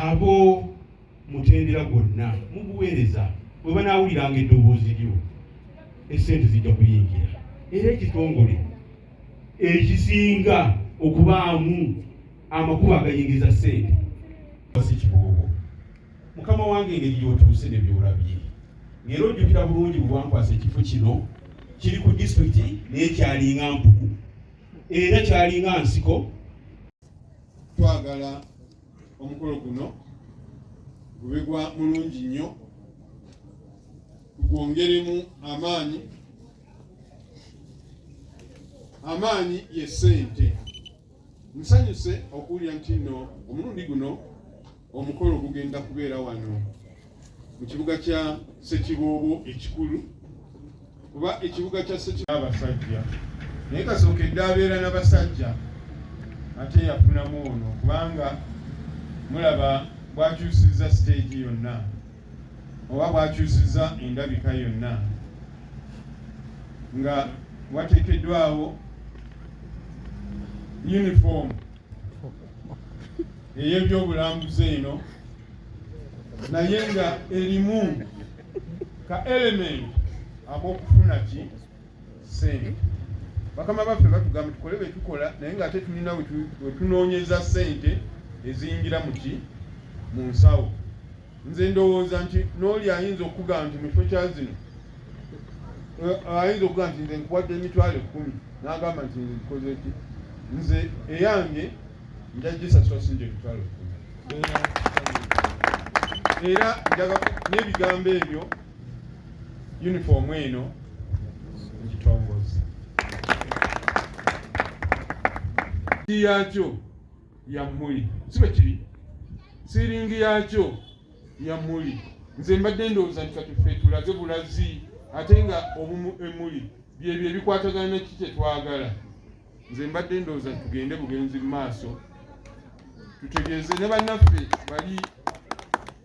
Abo mutendera gwonna muguweereza bwe banaawuliranga eddoboozi lyo, essente zijja kuyingira. Era ekitongole ekisinga okubaamu amakubo agayingiza ssente si kiboobo. Mukama wange, engeri gy'otuuse ne by'olabye, ng'era ojjukira bulungi bwe wankwasa ekifo kino, kiri ku disitulikiti naye kyalinga mpuku era kyalinga nsiko. Twagala omukolo guno gube gwa mulungi nnyo, tugwongeremu amaanyi. Amaanyi ye ssente. Nsanyuse okuwulira nti nno omulundi guno omukolo gugenda kubeera wano mu kibuga kya Ssekiboobo ekikulu, kuba ekibuga kya Ssekiboobo abasajja naye kasookedde abeera n'abasajja ate yafunamu ono, kubanga mulaba bwakyusizza siteegi yonna oba bwakyusizza endabika yonna nga wateekeddwawo uniform ey'ebyobulambuzi eno, naye nga erimu ka element ak'okufuna ki sente. Bakama baffe batugamba tukole bye tukola, naye ng'ate tulina we tunoonyeza sente eziyingira mu ki mu nsawo. Nze ndowooza nti n'oli ayinza okukugamba nti mu kifo kya zino, ayinza okugamba nti nze nkuwadde 100,000, n'agamba nti nze nkoze ki, nze eyange nja gisasula sinja 100,000. Era njaga n'ebigambo ebyo, uniform eno ngitongoza yakyo ya mmuli, si bwe kiri? Siiringi yakyo ya mmuli. Nze mbadde ndowooza nti kati ffe tulage bulazi, ate nga obumu emmuli byebyo ebikwatagana neki kyetwagala. Nze mbadde ndowooza tugende bugenzi mu maaso, tutegeeze ne bannaffe bali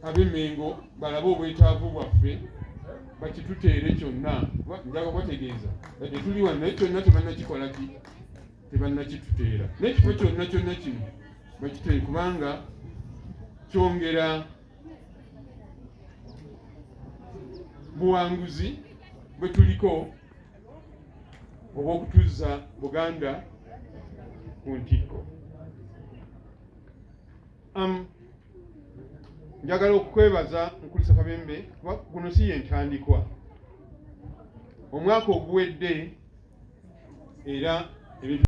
ab'Emmengo balabe obwetaavu bwaffe, bakituteere kyonna. Njaga kubategeeza wadde tuli wano, naye kyonna tebannakikola ki, tebannakituteera n'ekifo kyonna kyonna kino bakiteere, kubanga kyongera buwanguzi bwe tuliko obw'okutuzza Buganda ku ntikko. Njagala okukwebaza Mukulu Ssekabembe, kuba guno si ye ntandikwa. Omwaka oguwedde era ebintu